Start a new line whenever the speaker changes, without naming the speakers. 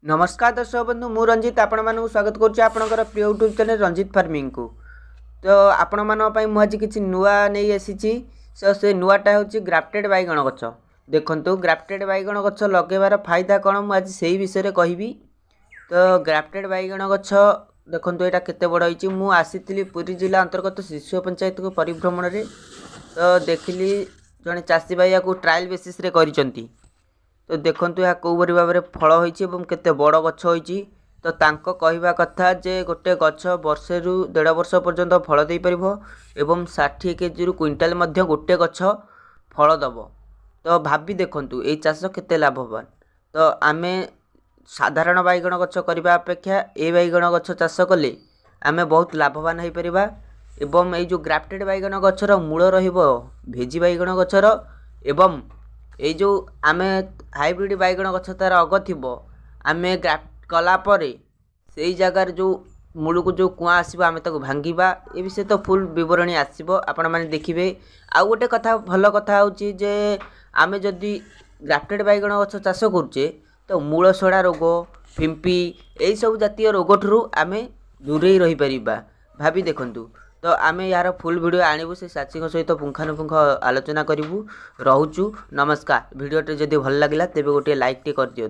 ନମସ୍କାର ଦର୍ଶକ ବନ୍ଧୁ, ମୁଁ ରଞ୍ଜିତ ଆପଣମାନଙ୍କୁ ସ୍ୱାଗତ କରୁଛି ଆପଣଙ୍କର ପ୍ରିୟ ୟୁଟ୍ୟୁବ୍ ଚ୍ୟାନେଲ୍ ରଞ୍ଜିତ ଫାର୍ମିଂକୁ। ତ ଆପଣମାନଙ୍କ ପାଇଁ ମୁଁ ଆଜି କିଛି ନୂଆ ନେଇ ଆସିଛି। ସେ ନୂଆଟା ହେଉଛି ଗ୍ରାଫ୍ଟେଡ଼୍ ବାଇଗଣ ଗଛ। ଦେଖନ୍ତୁ, ଗ୍ରାଫ୍ଟେଡ଼୍ ବାଇଗଣ ଗଛ ଲଗାଇବାର ଫାଇଦା କ'ଣ, ମୁଁ ଆଜି ସେଇ ବିଷୟରେ କହିବି। ତ ଗ୍ରାଫ୍ଟେଡ଼୍ ବାଇଗଣ ଗଛ ଦେଖନ୍ତୁ, ଏଇଟା କେତେ ବଡ଼ ହେଇଛି। ମୁଁ ଆସିଥିଲି ପୁରୀ ଜିଲ୍ଲା ଅନ୍ତର୍ଗତ ଶିଶୁଆ ପଞ୍ଚାୟତକୁ ପରିଭ୍ରମଣରେ। ତ ଦେଖିଲି ଜଣେ ଚାଷୀ ଭାଇ ୟାକୁ ଟ୍ରାଏଲ୍ ବେସିସ୍ରେ କରିଛନ୍ତି। ତ ଦେଖନ୍ତୁ, ଏହା କେଉଁପରି ଭାବରେ ଫଳ ହୋଇଛି ଏବଂ କେତେ ବଡ଼ ଗଛ ହୋଇଛି। ତ ତାଙ୍କ କହିବା କଥା ଯେ ଗୋଟେ ଗଛ ବର୍ଷେରୁ ଦେଢ଼ ବର୍ଷ ପର୍ଯ୍ୟନ୍ତ ଫଳ ଦେଇପାରିବ ଏବଂ 60 କେଜିରୁ କୁଇଣ୍ଟାଲ ମଧ୍ୟ ଗୋଟେ ଗଛ ଫଳ ଦେବ। ତ ଭାବି ଦେଖନ୍ତୁ, ଏଇ ଚାଷ କେତେ ଲାଭବାନ। ତ ଆମେ ସାଧାରଣ ବାଇଗଣ ଗଛ କରିବା ଅପେକ୍ଷା ଏ ବାଇଗଣ ଗଛ ଚାଷ କଲେ ଆମେ ବହୁତ ଲାଭବାନ ହେଇପାରିବା। ଏବଂ ଏଇ ଯେଉଁ ଗ୍ରାଫ୍ଟେଡ଼୍ ବାଇଗଣ ଗଛର ମୂଳ ରହିବ ଭେଜି ବାଇଗଣ ଗଛର ଏବଂ ଏଇ ଯେଉଁ ଆମେ ହାଇବ୍ରିଡ଼ ବାଇଗଣ ଗଛ ତା'ର ଅଗ ଥିବ, ଆମେ ଗ୍ରାଫ୍ଟ କଲା ପରେ ସେଇ ଜାଗାରେ ଯେଉଁ ମୂଳକୁ ଯେଉଁ କୁଆଁ ଆସିବ, ଆମେ ତାକୁ ଭାଙ୍ଗିବା। ଏ ବିଷୟରେ ତ ଫୁଲ୍ ବିବରଣୀ ଆସିବ, ଆପଣମାନେ ଦେଖିବେ। ଆଉ ଗୋଟେ କଥା, ଭଲ କଥା ହେଉଛି ଯେ ଆମେ ଯଦି ଗ୍ରାଫ୍ଟେଡ଼୍ ବାଇଗଣ ଗଛ ଚାଷ କରୁଛେ, ତ ମୂଳ ସଢ଼ା ରୋଗ, ଫିମ୍ପି, ଏଇସବୁ ଜାତୀୟ ରୋଗଠାରୁ ଆମେ ଦୂରେଇ ରହିପାରିବା। ଭାବି ଦେଖନ୍ତୁ। ତ ଆମେ ଏହାର ଫୁଲ୍ ଭିଡ଼ିଓ ଆଣିବୁ, ସେ ଚାଷୀଙ୍କ ସହିତ ପୁଙ୍ଖାନୁପୁଙ୍ଖ ଆଲୋଚନା କରିବୁ। ରହୁଛୁ, ନମସ୍କାର। ଭିଡ଼ିଓଟି ଯଦି ଭଲ ଲାଗିଲା, ତେବେ ଗୋଟିଏ ଲାଇକ୍ଟି କରିଦିଅନ୍ତୁ।